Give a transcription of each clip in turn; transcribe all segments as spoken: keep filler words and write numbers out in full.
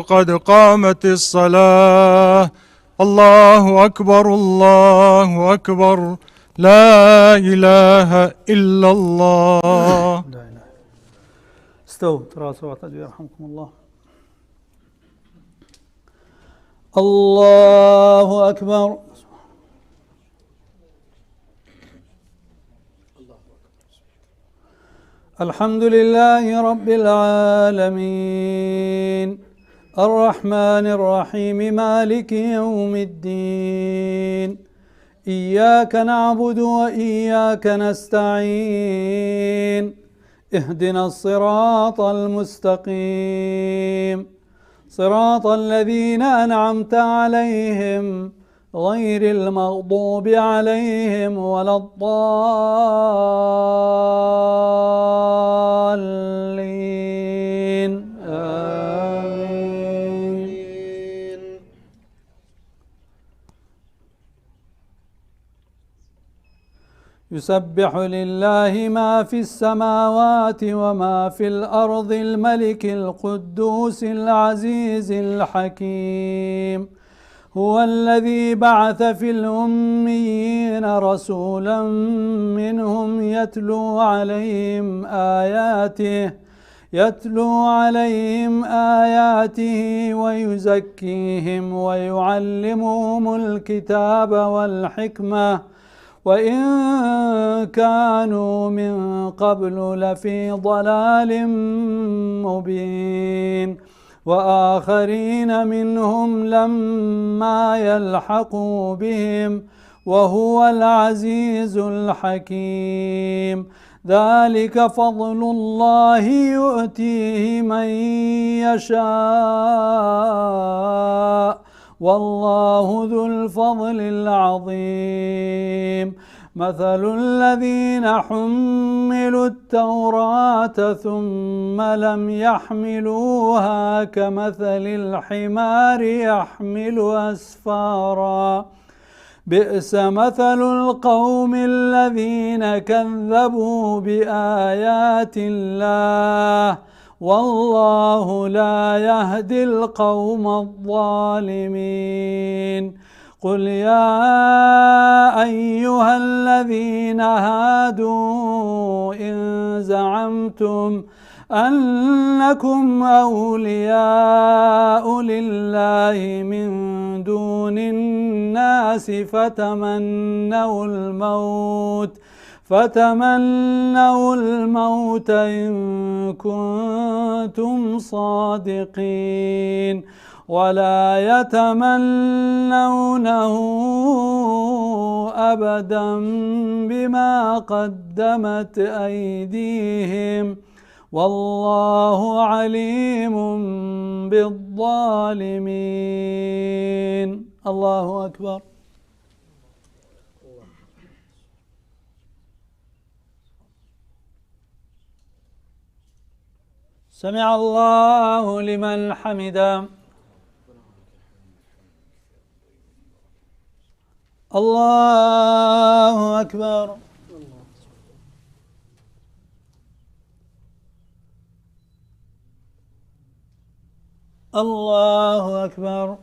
قد قامت الصلاة. الله أكبر، الله أكبر. لا إله إلا الله. استووا، تراصوا واعتدلوا، يرحمكم الله. الله أكبر. الحمد لله رب العالمين. الرحمن الرحيم. مالك يوم الدين. إياك نعبد وإياك نستعين. اهدنا الصراط المستقيم. صراط الذين أنعمت عليهم غير المغضوب عليهم ولا الضالين. آمين. يسبح لله ما في السماوات وما في الأرض، الملك القدوس العزيز الحكيم. هو الذي بعث في الأميين رسولا منهم يتلو عليهم آياته، يتلو عليهم آياته ويزكيهم ويعلمهم الكتاب والحكمة وإن كانوا من قبل لفي ضلال مبين. وآخرين منهم لما يلحقوا بهم وهو العزيز الحكيم. ذلك فضل الله يؤتيه من يشاء والله ذو الفضل العظيم. مثل الذين حملوا التوراة ثم لم يحملوها كمثل الحمار يحمل أسفارا. بئس مثل القوم الذين كذبوا بآيات الله والله لا يهدي القوم الظالمين. قل يا أيها الذين هادوا إن زعمتم أنكم أولياء لله من دون الناس فتمنوا الموت فتمنوا الموت إن كنتم صادقين ولا يتمنونه أبدا بما قدمت أيديهم والله عليم بالظالمين. الله أكبر. سمع الله لمن حمده. الله أكبر. الله أكبر.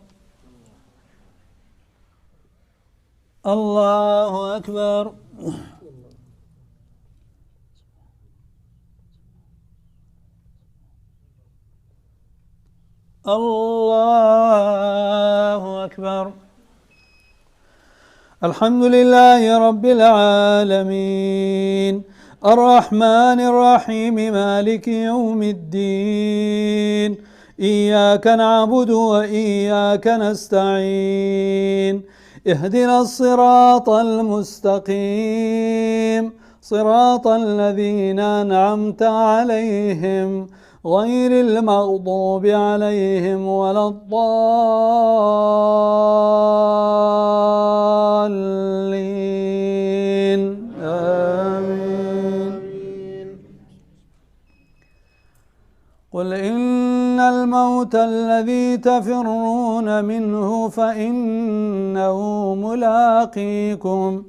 الله أكبر. الله أكبر. الحمد لله رب العالمين. الرحمن الرحيم. مالك يوم الدين. إياك نعبد وإياك نستعين. اهدنا الصراط المستقيم. صراط الذين أنعمت عليهم غير المغضوب عليهم ولا الضالين. آمين. قل إن الموت الذي تفرون منه فإنه ملاقيكم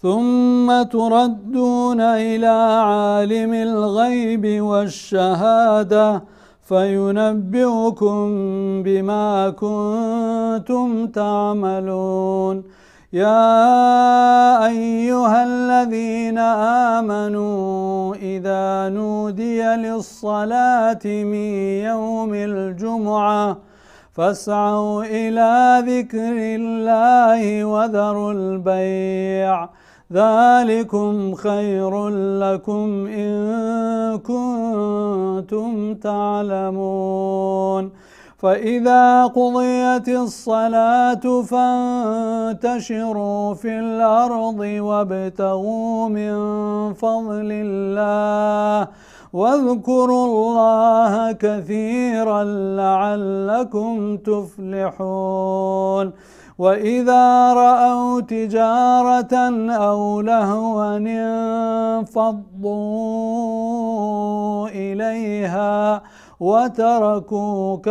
ثم تردون إلى عالم الغيب والشهادة فينبئكم بما كنتم تعملون. يا أيها الذين آمنوا إذا نودي للصلاة من يوم الجمعة فاسعوا إلى ذكر الله وذروا البيع ذلكم خير لكم إن كنتم تعلمون. فإذا قضيت الصلاة فانتشروا في الأرض وابتغوا من فضل الله واذكروا الله كثيرا لعلكم تفلحون. وإذا رأوا تجارة أو لهوا انفضوا إليها وتركوك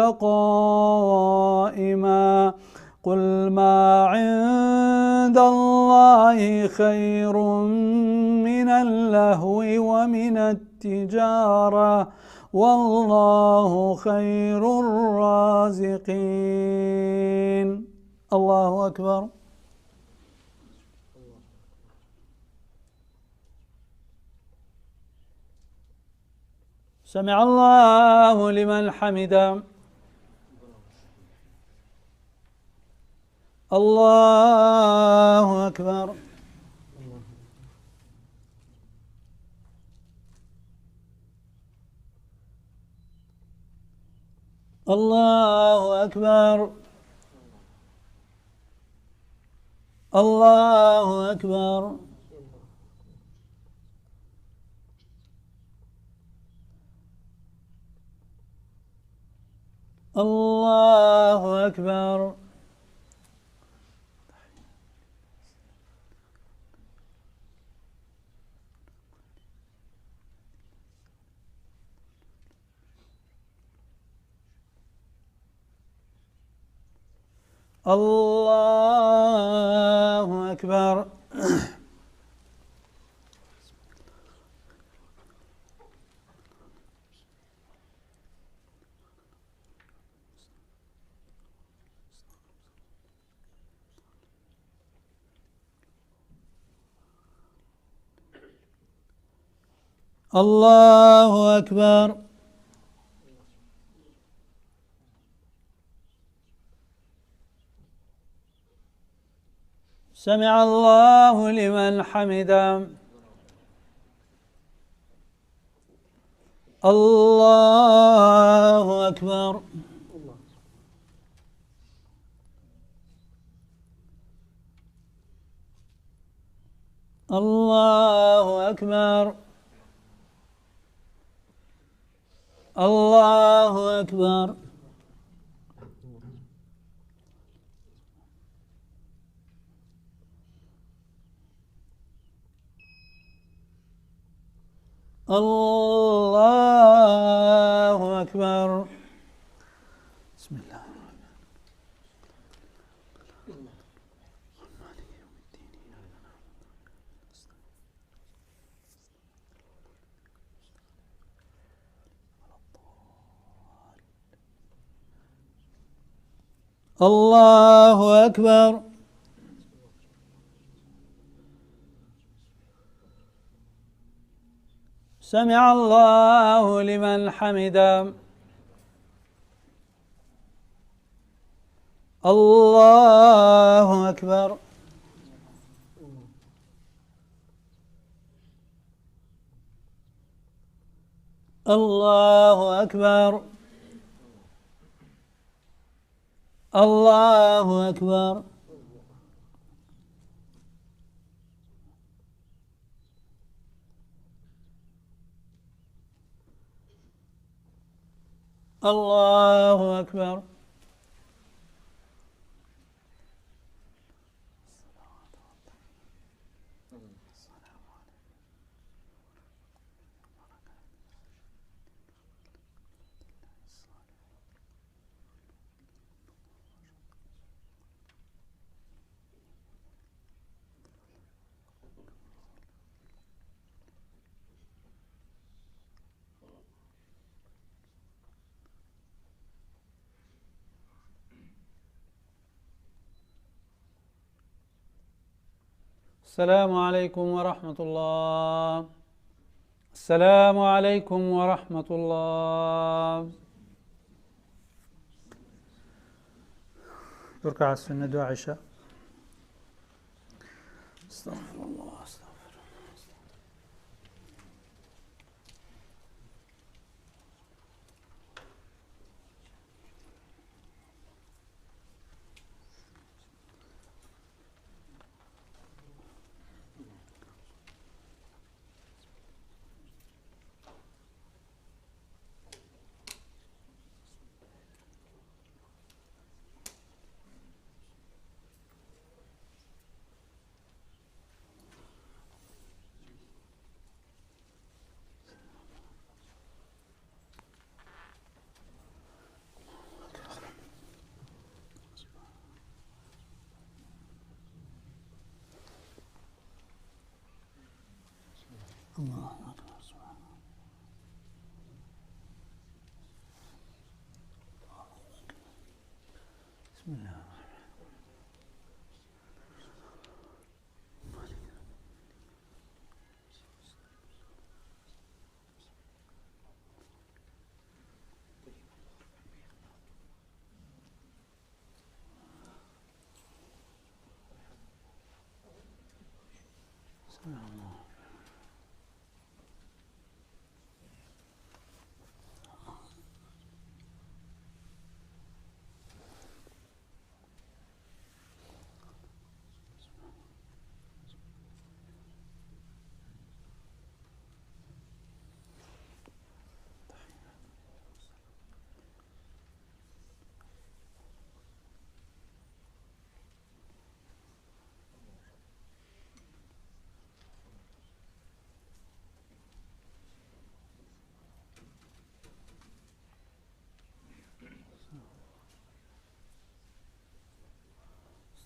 قائما. قل ما عند الله خير من اللهو ومن التجارة والله خير الرازقين. الله أكبر. سمع الله لمن حمده. الله أكبر. الله أكبر. الله أكبر. الله أكبر. الله أكبر. الله أكبر. سمع الله لمن حمده. الله أكبر. الله أكبر. الله أكبر. الله أكبر. بسم الله الرحمن الرحيم. الله أكبر. سمع الله لمن حمده. الله أكبر. الله أكبر. الله أكبر. الله أكبر. السلام عليكم ورحمة الله. السلام عليكم ورحمة الله. ركع السنة، دعاء عشاء. استغفر الله، استغفر الله. الله أكبر، سبحان الله. بسم الله الرحمن الرحيم.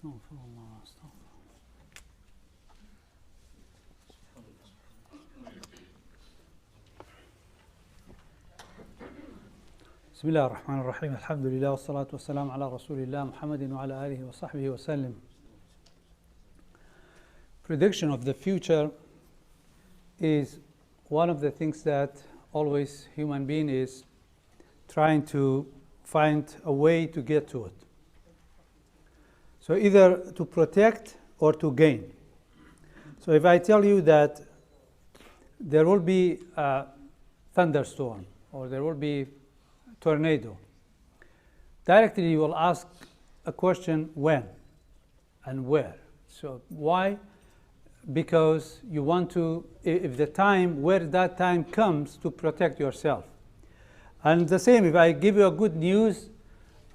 استغفر الله، استغفر الله. بسم الله الرحمن الرحيم. الحمد لله والصلاة والسلام على رسول الله محمد وعلى آله وصحبه وسلم. Prediction of the future is one of the things that always human being is trying to find a way to get to it. So either to protect or to gain. So if I tell you that there will be a thunderstorm or there will be a tornado, directly you will ask a question, when and where? So why? Because you want to, i- if the time, where that time comes, to protect yourself. And the same, if I give you a good news,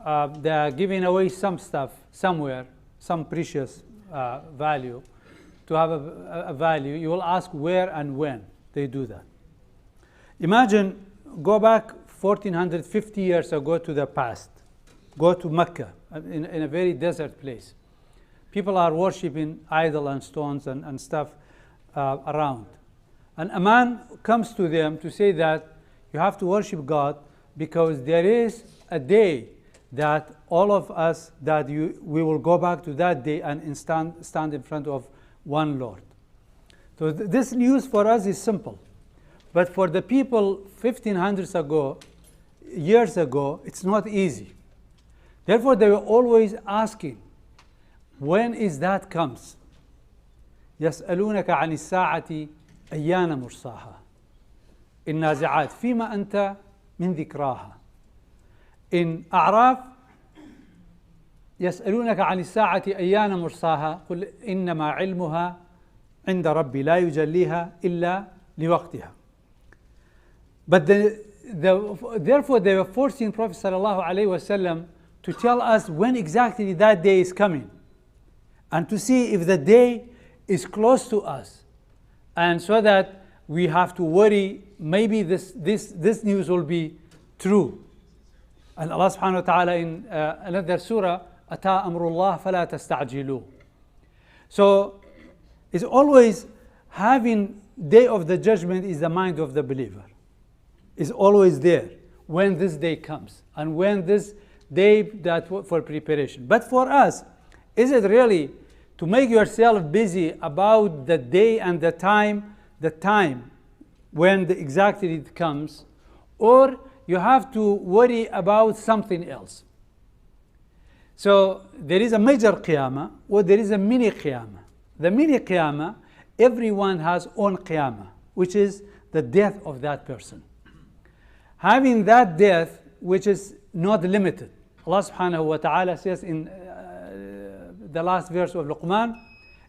uh, they are giving away some stuff somewhere, some precious uh, value, to have a, a value, you will ask where and when they do that. Imagine, go back fourteen hundred fifty years ago to the past. Go to Mecca, uh, in, in a very desert place. People are worshipping idol and stones and, and stuff uh, around. And a man comes to them to say that you have to worship God because there is a day that all of us, that you, we will go back to that day and in stand, stand in front of one Lord. So th- this news for us is simple. But for the people fifteen hundreds ago, years ago, it's not easy. Therefore, they were always asking, when is that comes? يسألونك عن الساعة أيان مرساها. النازعات، فيما أنت من ذكراها. In A'raf, يسألونك عن الساعة أيان مرساها، قل إنما علمها عند ربي لا يجليها إلا لوقتها. But the, the, therefore they were forcing Prophet صلى الله عليه وسلم to tell us when exactly that day is coming and to see if the day is close to us, and so that we have to worry, maybe this, this, this news will be true. And Allah سبحانه وتعالى in uh, another surah, أتى أمر الله فلا تستعجلوه. So it's always having day of the judgment is the mind of the believer. Is always there when this day comes and when this day that w- for preparation. But for us, is it really to make yourself busy about the day and the time, the time when the exactly it comes, or you have to worry about something else. So there is a major qiyamah or there is a mini qiyamah. The mini qiyamah, everyone has own qiyamah, which is the death of that person. Having that death, which is not limited. Allah subhanahu wa ta'ala says in uh, the last verse of Luqman,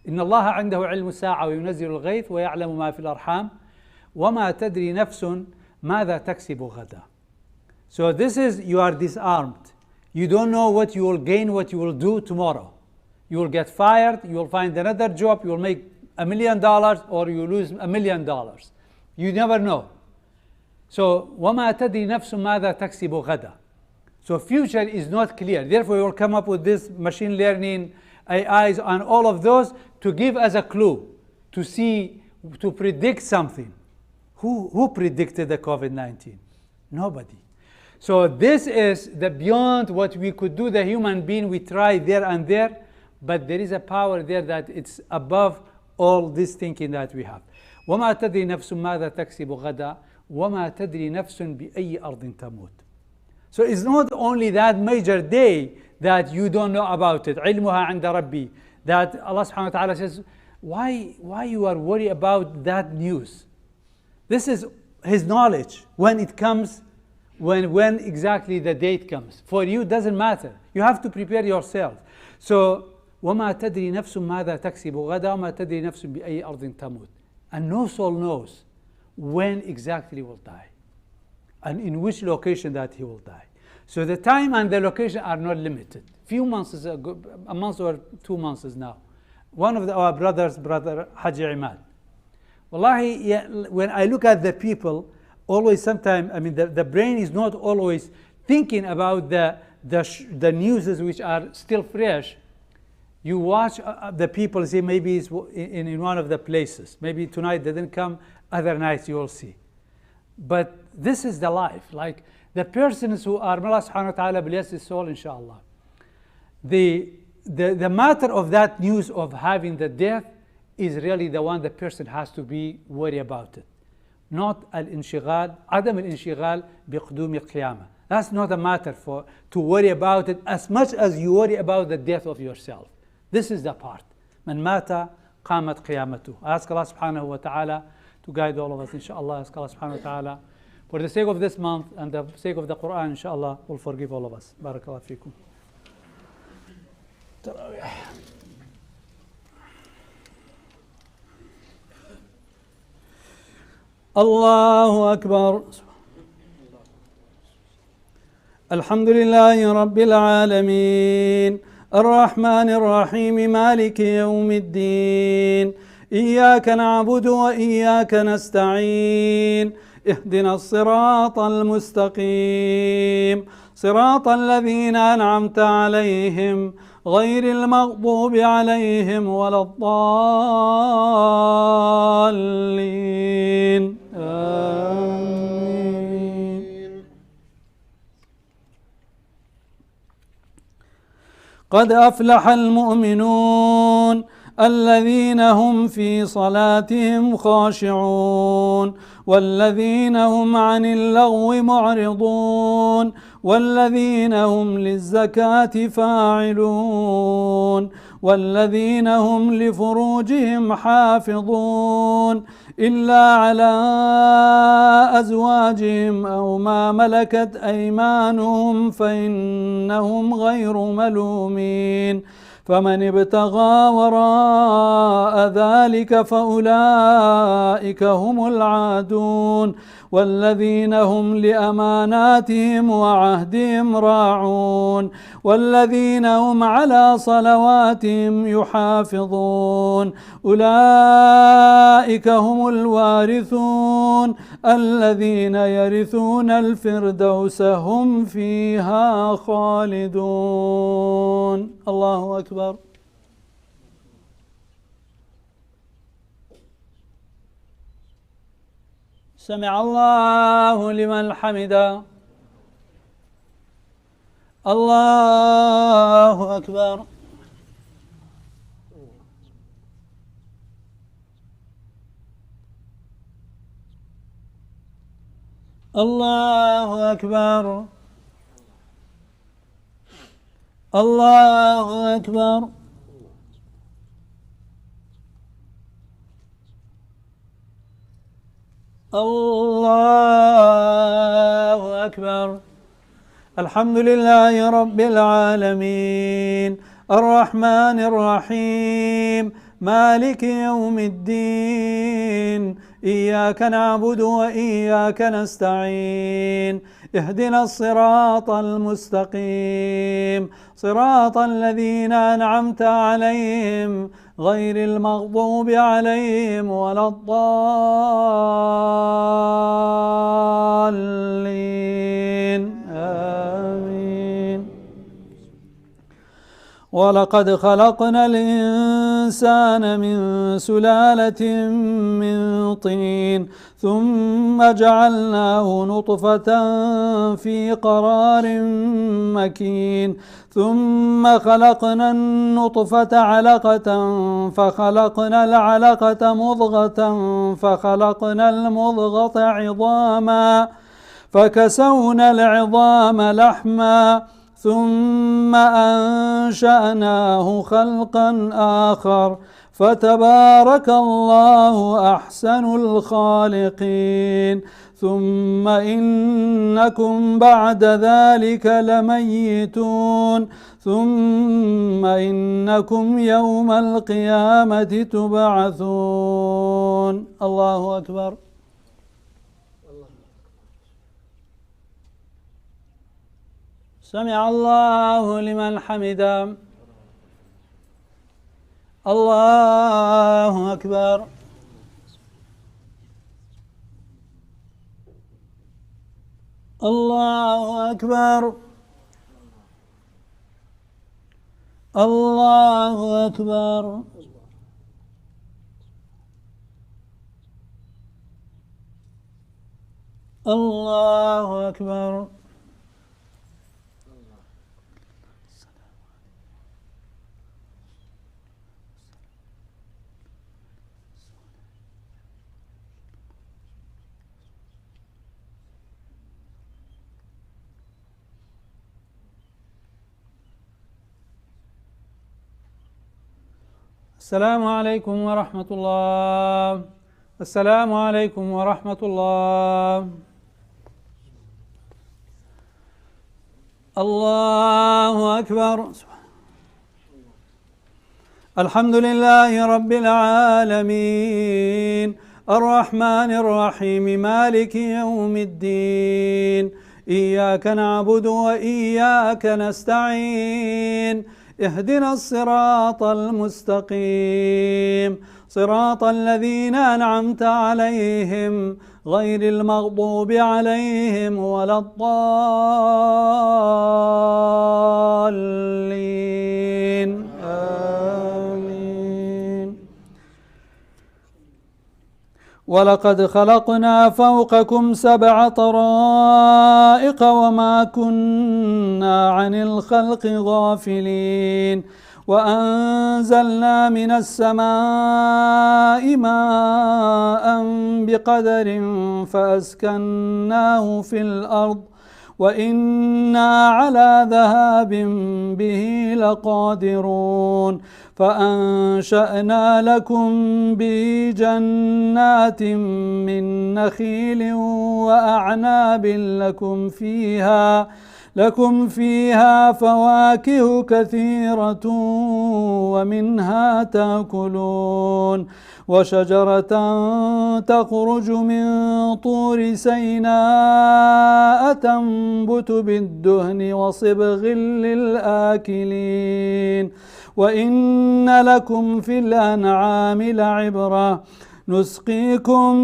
إن الله عنده علم الساعة وينزل الغيث ويعلم ما في الأرحام وما تدري نفس ماذا تكسب غدا. So this is, you are disarmed. You don't know what you will gain, what you will do tomorrow. You will get fired, you will find another job, you will make a million dollars or you lose a million dollars. You never know. So وما تدري نفس ماذا تكسب غدا. So future is not clear. Therefore, you will come up with this machine learning, A Is, and all of those to give us a clue, to see, to predict something. Who, who predicted the COVID nineteen? Nobody. So this is the beyond what we could do, the human being, we try there and there, but there is a power there that it's above all this thinking that we have. وما تدري نفس ماذا تكسب غدا وما تدري نفس بأي أرض تموت. So it's not only that major day that you don't know about it, علمها عند ربي, that Allah subhanahu wa ta'ala says, why, why you are worried about that news? This is his knowledge when it comes, when, when exactly the date comes. For you, it doesn't matter. You have to prepare yourself. So, وما تدري نفس ماذا تكسب غدا وما تدري نفس بأي أرض تموت. And no soul knows when exactly he will die and in which location that he will die. So the time and the location are not limited. Few months ago, a month or two months now, one of the, our brothers, brother Haji Imad, Wallahi, yeah, when I look at the people, always sometimes, I mean, the, the brain is not always thinking about the, the, sh- the news which are still fresh. You watch uh, uh, the people, say maybe it's w- in, in one of the places. Maybe tonight they didn't come, other nights you will see. But this is the life. Like the persons who are, Allah subhanahu wa ta'ala bless his soul, inshallah. The, the, the matter of that news of having the death is really the one the person has to be worried about it. Not الانشغال, عدم الانشغال بقدوم القيامة. That's not a matter for to worry about it as much as you worry about the death of yourself. This is the part. من مات قامت قيامته. I ask Allah subhanahu wa ta'ala to guide all of us, inshallah. I ask Allah subhanahu wa ta'ala, for the sake of this month and the sake of the Quran, inshallah, will forgive all of us. بارك الله فيكم. الله أكبر. الحمد لله رب العالمين، الرحمن الرحيم، مالك يوم الدين، إياك نعبد وإياك نستعين، اهدنا الصراط المستقيم، صراط الذين أنعمت عليهم، غير المغضوب عليهم ولا الضالين. آمين. قد أفلح المؤمنون الذين هم في صلاتهم خاشعون والذين هم عن اللغو معرضون والذين هم للزكاة فاعلون والذين هم لفروجهم حافظون إلا على أزواجهم أو ما ملكت أيمانهم فإنهم غير ملومين. فمن ابتغى وراء ذلك فأولئك هم العادون. والذين هم لأماناتهم وعهدهم راعون. والذين هم على صلواتهم يحافظون. أولئك هم الوارثون الذين يرثون الفردوس هم فيها خالدون. الله أكبر. سمع الله لمن حمده. الله أكبر. الله أكبر. الله أكبر. الله أكبر. الحمد لله رب العالمين. الرحمن الرحيم. مالك يوم الدين. إياك نعبد وإياك نستعين. اهدنا الصراط المستقيم. صراط الذين أنعمت عليهم غير المغضوب عليهم ولا الضالين. آمين. ولقد خلقنا الإنسان من سلالة من طين ثم جعلناه نطفة في قرار مكين ثم خلقنا النطفة علقة فخلقنا العلقة مضغة فخلقنا المضغة عظاما فكسونا العظام لحما ثم أنشأناه خلقا آخر فتبارك الله أحسن الخالقين. ثم إنكم بعد ذلك لميتون. ثم إنكم يوم القيامة تبعثون. الله أكبر. سمع الله لمن حمده. الله أكبر. الله أكبر. الله أكبر. الله أكبر. السلام عليكم ورحمة الله. السلام عليكم ورحمة الله. الله أكبر. الحمد لله رب العالمين. الرحمن الرحيم. مالك يوم الدين. إياك نعبد وإياك نستعين. اهدنا الصراط المستقيم. صراط الذين أنعمت عليهم غير المغضوب عليهم ولا الضالين. آمين. ولقد خلقنا فوقكم سبع طرائق وما كنا عن الخلق غافلين. وأنزلنا من السماء ماء بقدر فأسكناه في الأرض وإنا على ذهاب به لقادرون. فأنشأنا لكم به جنات من نخيل وأعناب لكم فيها، لكم فيها فواكه كثيرة ومنها تأكلون. وشجرة تخرج من طور سيناء تنبت بالدهن وصبغ للآكلين. وإن لكم في الأنعام لعبرة. نسقيكم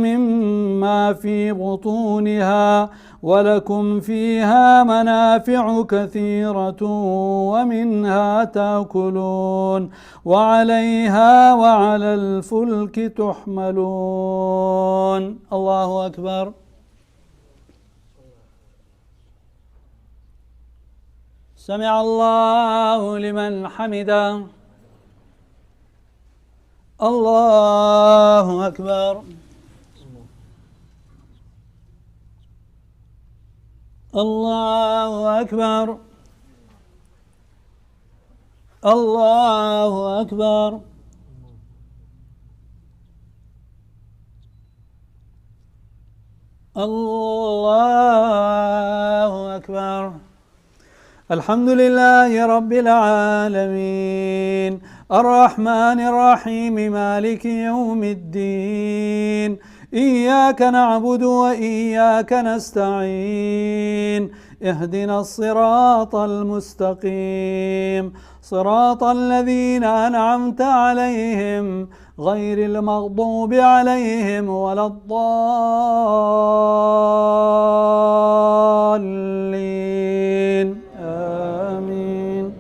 مما في بطونها ولكم فيها منافع كثيرة ومنها تأكلون وعليها وعلى الفلك تحملون. الله أكبر. سمع الله لمن حمده. الله أكبر. الله أكبر. الله أكبر. الله أكبر. الحمد لله رب العالمين. الرحمن الرحيم. مالك يوم الدين. إياك نعبد وإياك نستعين. اهدنا الصراط المستقيم. صراط الذين أنعمت عليهم غير المغضوب عليهم ولا الضالين. آمين.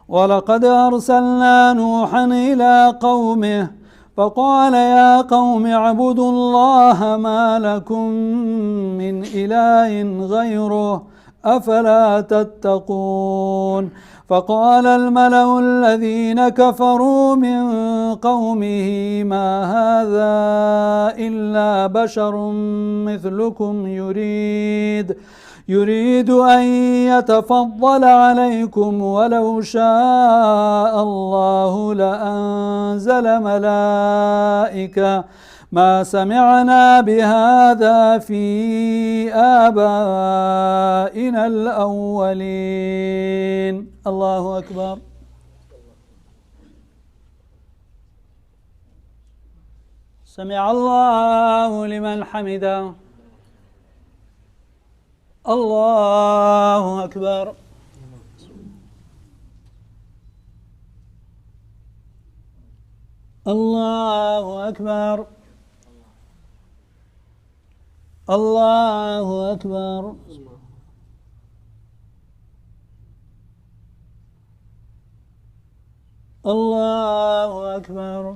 ولقد أرسلنا نوحا إلى قومه فقال يا قوم اعبدوا الله ما لكم من إله غيره أفلا تتقون. فقال الملأ الذين كفروا من قومه ما هذا إلا بشر مثلكم يريد يريد أن يتفضل عليكم ولو شاء الله لأنزل ملائكة ما سمعنا بهذا في آبائنا الأولين. الله أكبر. سمع الله لمن حمده. الله أكبر. الله أكبر. الله أكبر. الله أكبر.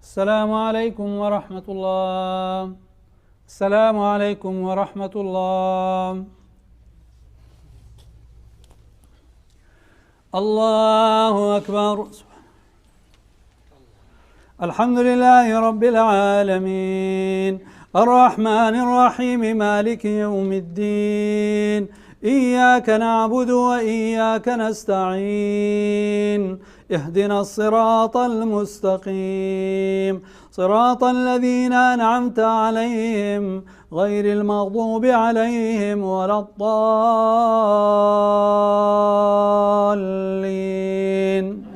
السلام عليكم ورحمة الله. السلام عليكم ورحمة الله. الله أكبر. الحمد لله رب العالمين. الرحمن الرحيم. مالك يوم الدين. إياك نعبد وإياك نستعين. اهدنا الصراط المستقيم. صراط الذين أنعمت عليهم غير المغضوب عليهم ولا الضالين.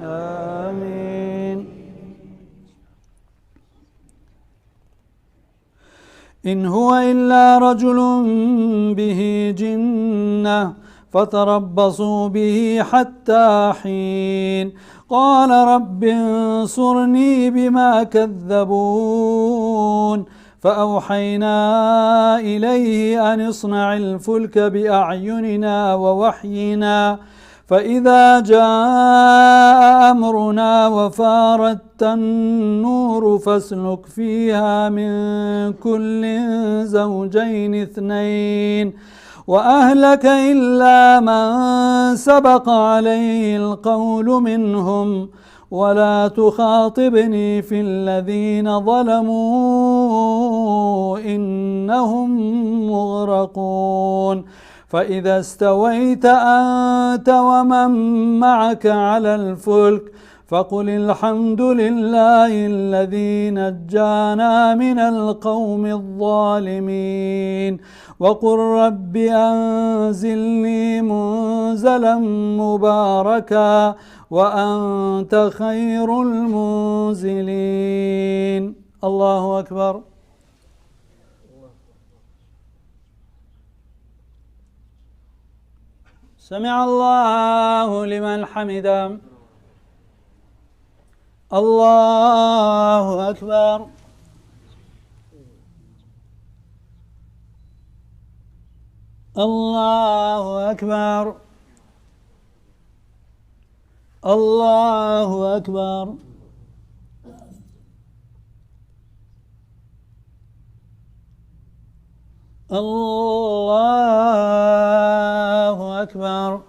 آمين. إن هو إلا رجل به جنة فتربصوا به حتى حين. قال رب انصرني بما كذبون. فأوحينا إليه أن اصنع الفلك بأعيننا ووحينا فإذا جاء أمرنا وفارت التنور فاسلك فيها من كل زوجين اثنين وأهلك إلا من سبق عليه القول منهم ولا تخاطبني في الذين ظلموا إنهم مغرقون. فإذا استويت أنت ومن معك على الفلك فقل الحمد لله الذي نجانا من القوم الظالمين وقل رب أنزلني منزلا مباركا وأنت خير المنزلين. الله أكبر. سمع الله لمن حمده. الله أكبر. الله أكبر. الله أكبر. الله أكبر.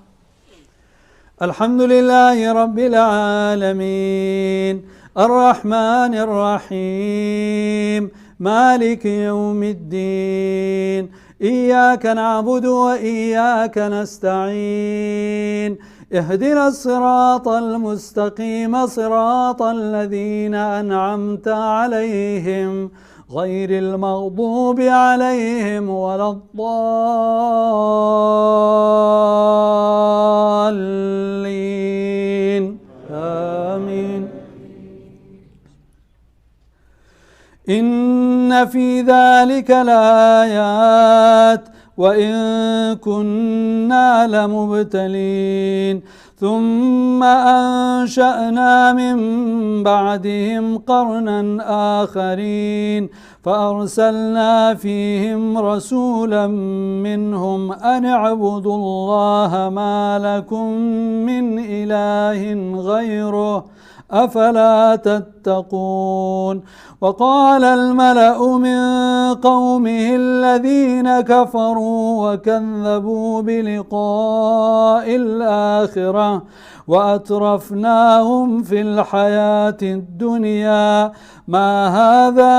الحمد لله رب العالمين. الرحمن الرحيم. مالك يوم الدين. إياك نعبد وإياك نستعين. اهدنا الصراط المستقيم، صراط الذين أنعمت عليهم، غير المغضوب عليهم ولا الضالين. آمين. إن في ذلك لآيات وإن كنا لمبتلين. ثم أنشأنا من بعدهم قرنا آخرين فأرسلنا فيهم رسولا منهم أن اعبدوا الله ما لكم من إله غيره أفلا تتقون. وقال الملأ من قومه الذين كفروا وكذبوا بلقاء الآخرة وأترفناهم في الحياة الدنيا ما هذا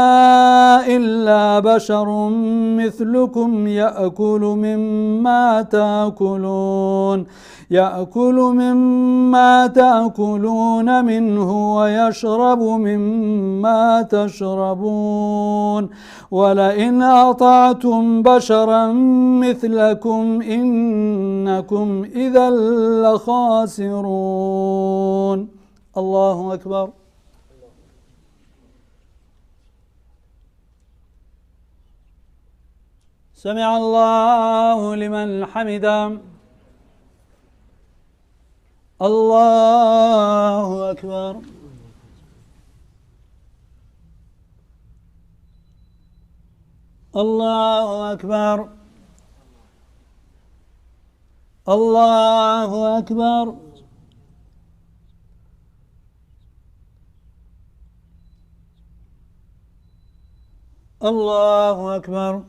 إلا بشر مثلكم يأكل مما تأكلون يأكل مما تأكلون منه ويشرب مما تشربون ولئن أطعتم بشرا مثلكم إنكم إذا لخاسرون. الله أكبر. سمع الله لمن حمده. الله أكبر. الله أكبر. الله أكبر. الله أكبر.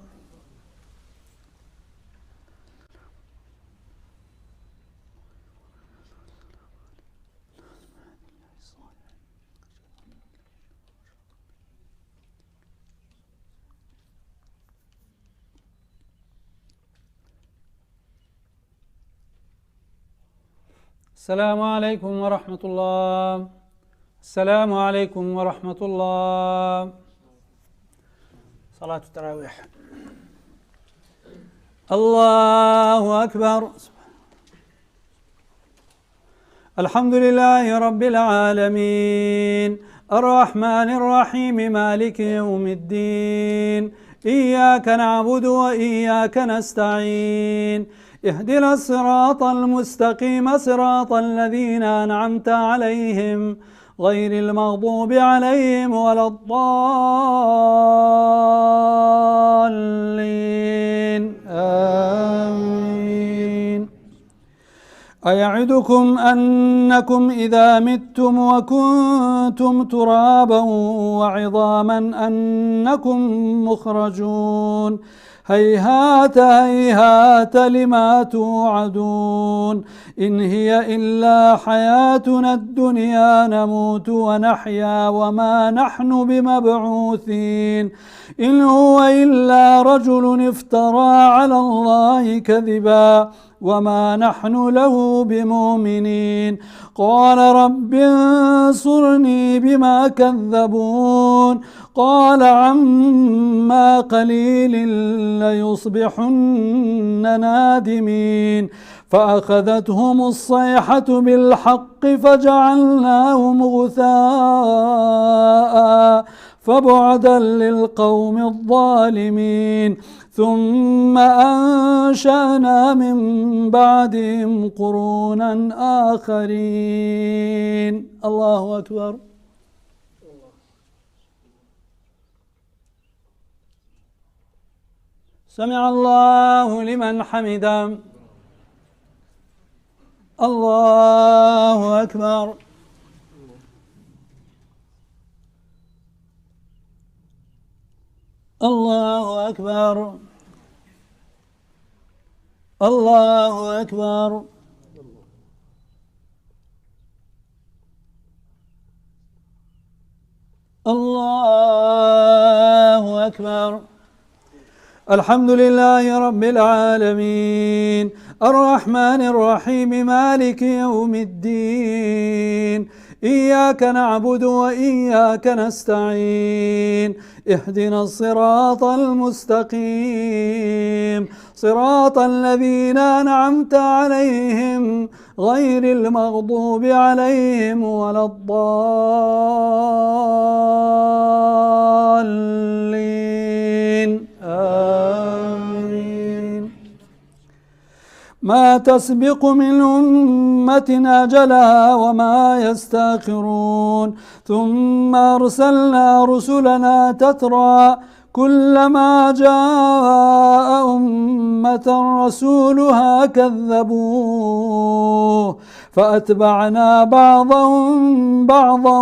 السلام عليكم ورحمة الله. السلام عليكم ورحمة الله. صلاة التراويح. الله أكبر. الحمد لله رب العالمين. الرحمن الرحيم. مالك يوم الدين. إياك نعبد وإياك نستعين. اهدنا الصراط المستقيم، صراط الذين أنعمت عليهم، غير المغضوب عليهم ولا الضالين. آمين. أيعدكم أنكم إذا متم وكنتم ترابا وعظاما أنكم مخرجون. هيهات هيهات لما توعدون. إن هي إلا حياتنا الدنيا نموت ونحيا وما نحن بمبعوثين. إن هو إلا رجل افترى على الله كذبا وما نحن له بمؤمنين. قال رب انصرني بما كذبون. قال عما قليل ليصبحن نادمين. فأخذتهم الصيحة بالحق فجعلناهم غثاء فبعدا للقوم الظالمين. ثم أنشأنا من بعدهم قرونا آخرين. الله أكبر. سمع الله لمن حمده. الله أكبر. الله أكبر. الله أكبر. الله أكبر. الحمد لله رب العالمين. الرحمن الرحيم. مالك يوم الدين. إياك نعبد وإياك نستعين. اهدنا الصراط المستقيم. صراط الذين أنعمت عليهم غير المغضوب عليهم ولا الضالين. آمين. ما تسبق من أمة أجلها وما يستأخرون. ثم أرسلنا رسلنا تترى كلما جاء أمة رسولها كذبوه فأتبعنا بعضهم بعضا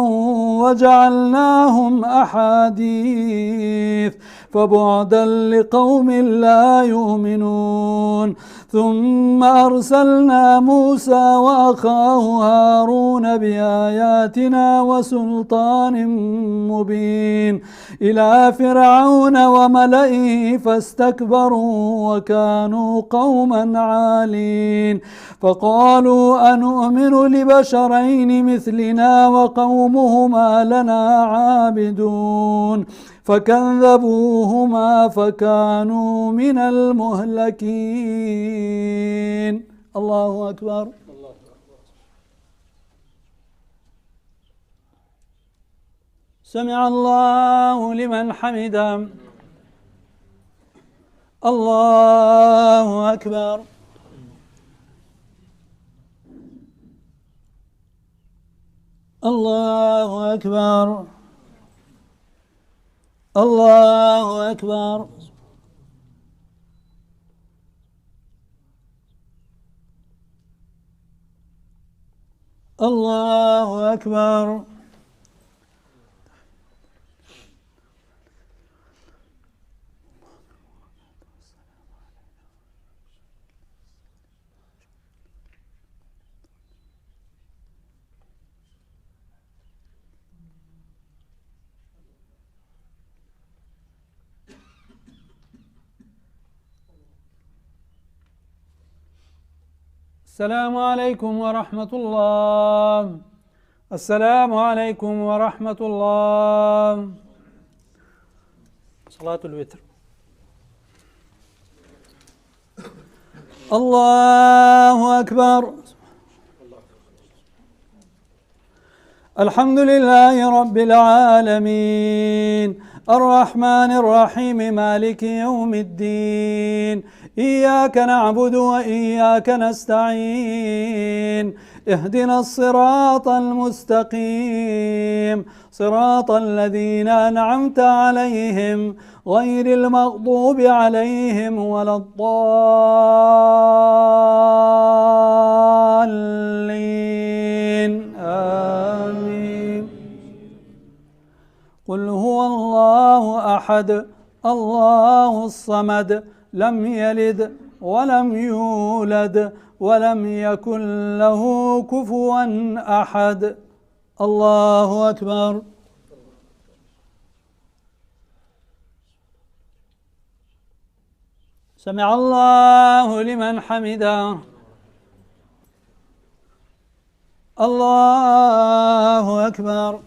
وجعلناهم أحاديث فبعدا لقوم لا يؤمنون. ثم أرسلنا موسى وأخاه هارون بآياتنا وسلطان مبين إلى فرعون وملئه فاستكبروا وكانوا قوما عالين. فقالوا أنؤمن لبشرين مثلنا وقومهما لنا عابدون. فكذبوهما فكانوا من المهلكين. الله أكبر. سمع الله لمن حمده. الله أكبر. الله أكبر. الله أكبر. الله أكبر. السلام عليكم ورحمة الله. السلام عليكم ورحمة الله. صلاة الوتر. الله أكبر. الحمد لله رب العالمين. الرحمن الرحيم. مالك يوم الدين. إياك نعبد وإياك نستعين. اهدنا الصراط المستقيم. صراط الذين أنعمت عليهم غير المغضوب عليهم ولا الضالين. آمين. قل هو الله أحد، الله الصمد، لم يلد ولم يولد، ولم يكن له كفوا أحد. الله أكبر. سمع الله لمن حمده. الله أكبر.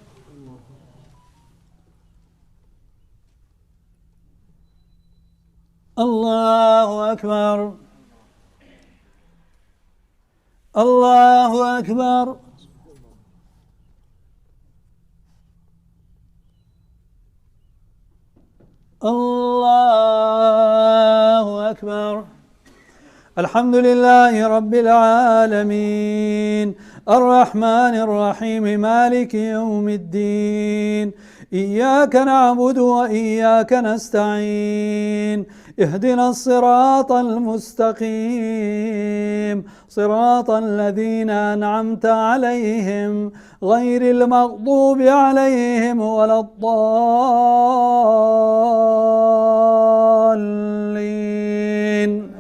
الله أكبر. الله أكبر. الله أكبر. الحمد لله رب العالمين. الرحمن الرحيم. مالك يوم الدين. إياك نعبد وإياك نستعين. اهدنا الصراط المستقيم. صراط الذين أنعمت عليهم غير المغضوب عليهم ولا الضالين.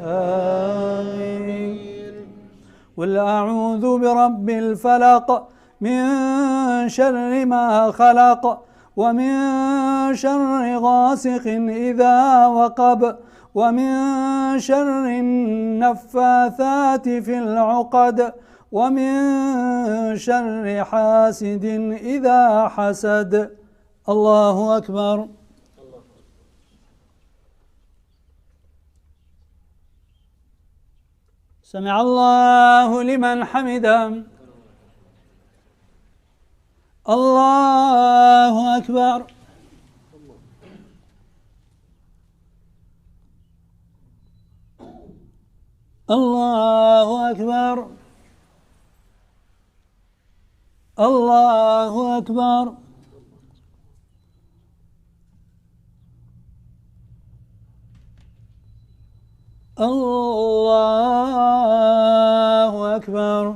آمين. قل أعوذ برب الفلق، من شر ما خلق، ومن شر غاسق إذا وقب، ومن شر النفاثات في العقد، ومن شر حاسد إذا حسد. الله أكبر. سمع الله لمن حمده. الله أكبر. الله أكبر. الله أكبر. الله أكبر.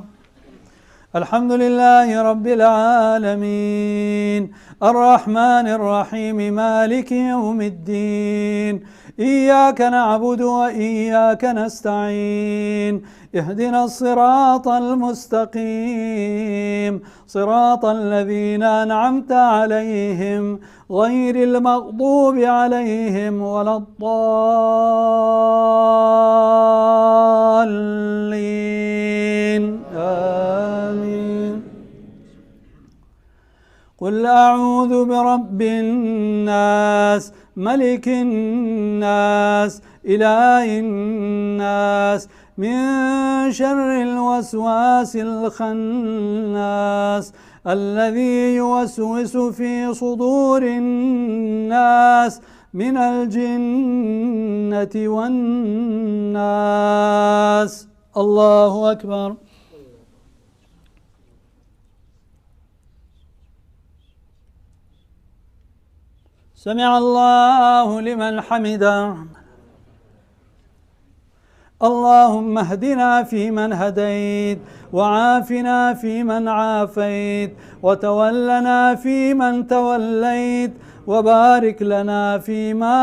الحمد لله رب العالمين، الرحمن الرحيم، مالك يوم الدين، إياك نعبد وإياك نستعين، اهدنا الصراط المستقيم، صراط الذين أنعمت عليهم غير المغضوب عليهم ولا الضالين. آمين. قل أعوذ برب الناس، ملك الناس، إله الناس، من شر الوسواس الخناس، الذي يوسوس في صدور الناس، من الجنة والناس. الله أكبر. سمع الله لمن حمده. اللهم اهدنا فيمن هديت، وعافنا فيمن عافيت، وتولنا فيمن توليت، وبارك لنا فيما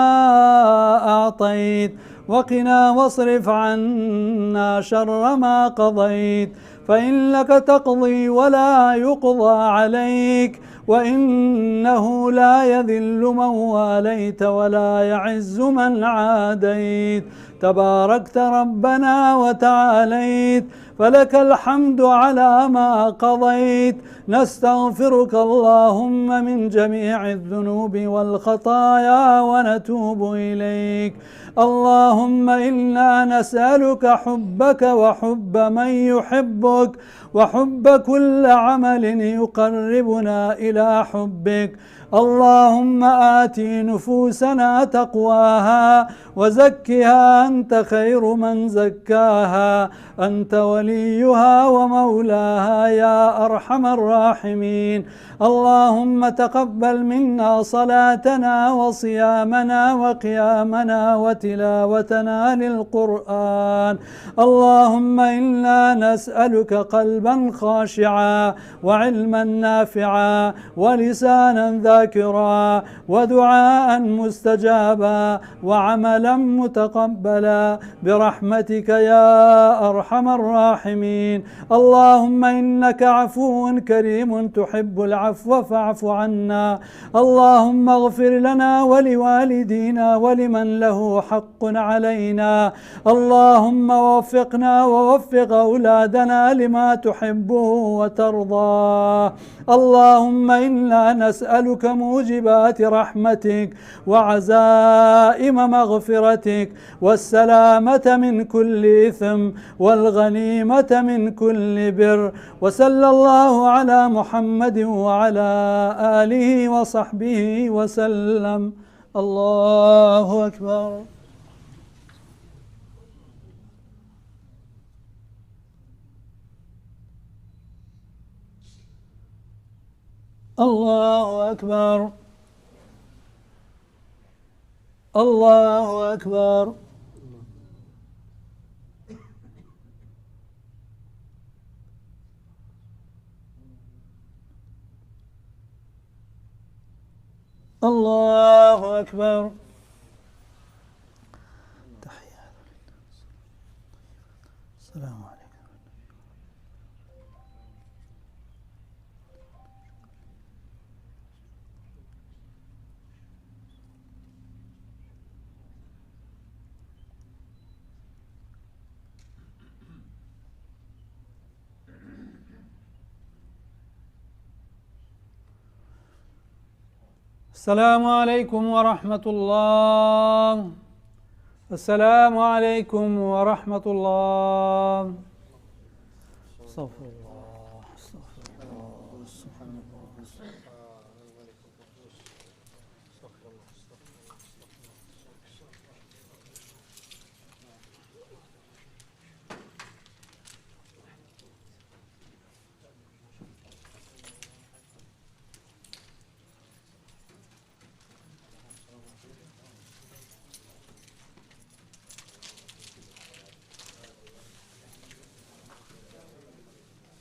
أعطيت، وقنا واصرف عنا شر ما قضيت، فإنك تقضي ولا يقضى عليك، وإنه لا يذل من واليت ولا يعز من عاديت، تباركت ربنا وتعاليت، فلك الحمد على ما قضيت. نستغفرك اللهم من جميع الذنوب والخطايا ونتوب إليك. اللهم إنا نسألك حبك وحب من يحبك وحب كل عمل يقربنا إلى حبك. اللهم آت نفوسنا تقواها وزكها أنت خير من زكاها أنت وليها ومولاها يا أرحم الراحمين. اللهم تقبل منا صلاتنا وصيامنا وقيامنا وتلاوتنا للقرآن. اللهم إنا نسألك قلبا خاشعا وعلما نافعا ولسانا ذاكرا ودعاء مستجابا وعملا متقبلا برحمتك يا أرحم الراحمين. اللهم إنك عفو كريم تحب العفو فاعف عنا. اللهم اغفر لنا ولوالدينا ولمن له حق علينا. اللهم وفقنا ووفق أولادنا لما تحبه وترضاه. اللهم إنا نسألك موجبات رحمتك وعزائم مغفرتك والسلامة من كل إثم والغنيمة من كل بر. وصلى الله على محمد وعلى آله وصحبه وسلم. الله أكبر. الله أكبر. الله أكبر. الله أكبر. السلام عليكم. السلام عليكم ورحمة الله. السلام عليكم ورحمة الله. استغفر الله.